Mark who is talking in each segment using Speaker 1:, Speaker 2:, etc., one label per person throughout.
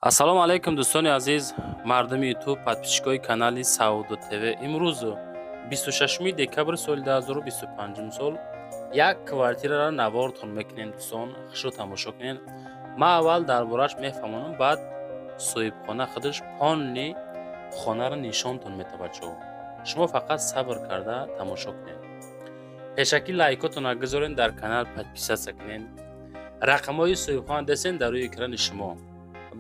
Speaker 1: Ассалому алайкум, дӯстони азиз, мардуми Ютуб, подписчикои канали Савдо ТВ. Имрӯз, 26 декабри соли 2025 сол, як квартираро навортон мекунем. Дӯстон, хушрӯ тамошо кунед. Ман аввал дар борааш мефаҳмонам, баъд соҳибхона худаш полный хонаро нишонтон метавад. Бачаҳо, шумо фақат сабр карда тамошо кунед. Пешакӣ лайкотонро гузоред, дар канал подписаться кунед. Рақамҳои соҳибхона десен дар рӯи экрани шумо.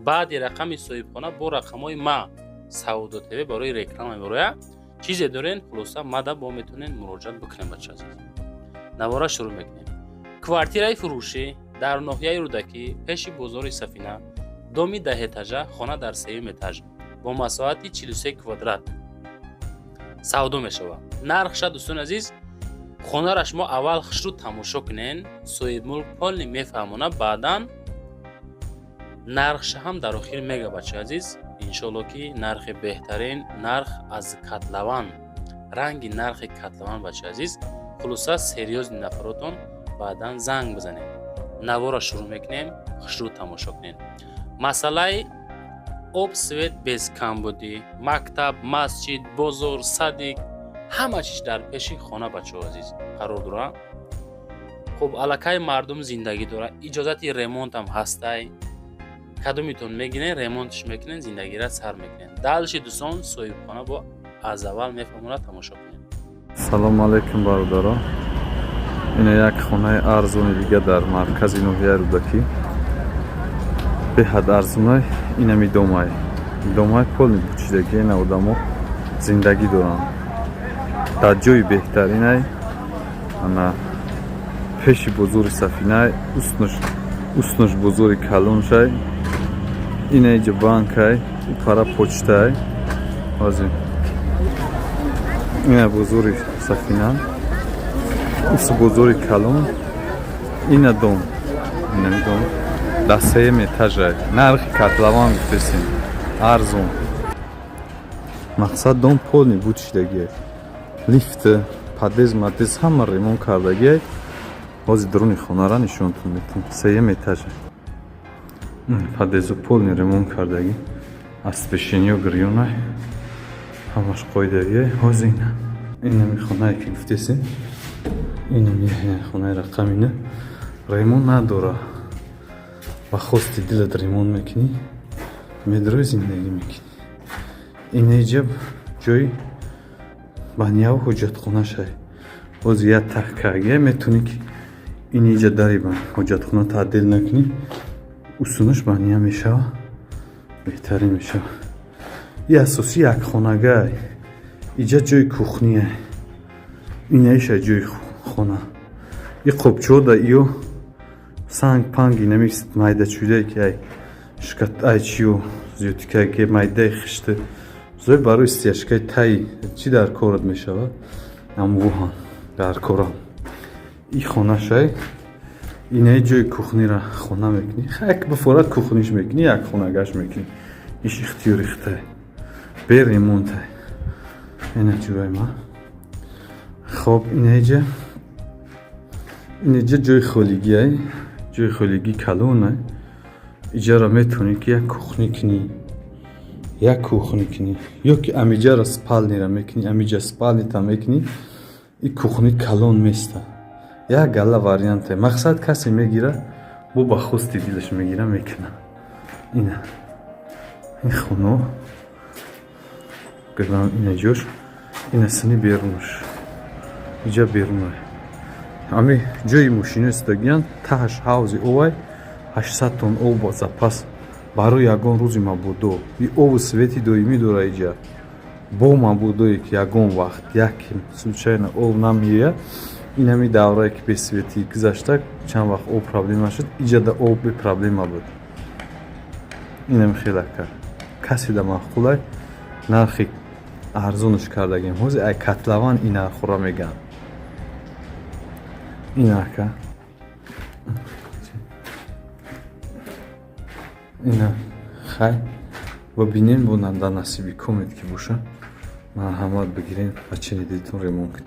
Speaker 1: Баъди рақами соҳибхона бо рақамҳои ма, Савдо ТВ, барои реклама мебарояд. Чизе дорен, хулоса, мада бо метавонед муроҷиат бикунем. Бача азиз, навора шурӯъ мекунем. Квартираи фурӯшӣ дар ноҳияи Рӯдакӣ, пеши бозори Сафина, доми 10 этажа, хона дар сеюм этаж бо масоҳати 43 квадрат савдо мешавад. Нархша, дӯстони азиз, хонаро шумо аввал хушрӯ тамошо кунен, соҳибмулк полный мефаҳмонад, баъдан нархша ҳам дар охир мега. Бачаи азиз, иншоалло, ки нархи беҳтарин, нарх аз котлован, ранги нархи котлован. Бачаи азиз, хулоса, серьёзный нафаротон баъдан занг бизанед. Навора шурӯъ мекунем, хушрӯ тамошо кунед. Масъалаи об, свет без камбудӣ, мактаб, масҷид, бозор, садик, ҳама чиз дар пеши хона, бачаҳо азиз, қарор дорад. Хуб, аллакай мардум зиндагӣ дорад, иҷозати ремонтам ҳастай. Кадомитон мегирен, ремонтш мекунен, зиндагира сар мекунен. Дальше, дӯстон, соҳибхона бо аз аввал мефаҳмонад, тамошо кунед.
Speaker 2: Салому алайкум, бародаро. Ина як хонаи арзони дига дар маркази ноҳияи Рӯдакӣ, беҳад арзонай. Инами домай, домай полный пучидагӣ. Ина одамо зиндагӣ доранд дар ҷои беҳтаринай. Ана пеши бозори Сафинай, уснуш бозори калоншай. Ина иҷа банкай, пара почтай. Ҳозир ина бозори Сафина, ус бозори калон. Ина дом, ина дом дар сеюм этажай, нархи котлован гуфтесем, арзон. Мақсад, дом полный буд шидагиай, лифт, подъезд мадез ҳама ремонт кардагиай. Ҳозир дуруни хонара нишонтон метам. Сеюм этажа, подъездо полный ремонт кардагӣ, освещениё гирёнай, ҳамаш қоидагиай. Ҳозир ина, инами хонае ки гуфтесем, инами хонаи рақамина ремонт надора. Ба хости дилат ремонт мекунӣ, медрои, зиндагӣ мекунӣ. Инаиҷа ҷои баняву ҳоҷатхонашай. Ҳозир як таҳкагия метавонӣ, ки иниҷа дари ба ҳоҷатхона таъдил накунӣ, усунаш баня мешава, беҳтарин мешава. И асосӣ якхонагай. Иҷа ҷои кухния, инаиша ҷои хона. И қобчиҳо да иё санг панг, инами майдачӯдае, ки ай шикат, ай чиё зиёдтикаги, майдаи хишти зои барои стяжкаи таи чӣ дар корат мешавад, амвуҳан дар корам. И хонашай, инаи ҷои кухнира хона мекунӣ, як бифорат кухниш мекунӣ, як хонагаш мекунӣ. Иш ихтиёри хитай, бе ремонтай. Ина ҷӯраи ма. Хоб, инаиҷа, инаҷа ҷои холигиай, ҷои холигӣ калонай. Иҷаро метавонӣ, ки як кухни кунӣ, як кухни кунӣ, ё ки амиҷаро спальнира мекунӣ, амиҷа спальнита мекунӣ, и кухни калон места. Як гала варианте. Мақсад, касе мегира, бо ба хости дилаш мегира, мекуна. Ина ин хоно гӯям, ина ҷош, ина сини берунаш, иҷа берунай. Ами ҷои мошино истодагиянд, таҳаш ҳавзи овай, 800 тонн об запас барои ягон рӯзи мабодо. И обу свети доимӣ дора иҷа. Бо мабодое ки ягон вақт як случайно об намеояд, ин ҳами даврае ки бесветӣ гузашта, чанд вақт об проблема шуд, иҷада об бепроблема буд. Инами хела кард. Касе да маъқулай, нархи арзонаш кардагем. Ҳозир ай котлован ин нархҳоро мегӯям. Ин ака, ина хай бибинем, бо дар насиби комед ки боша, марҳамат, бигирем, ба чини дилтон ремонт кунед.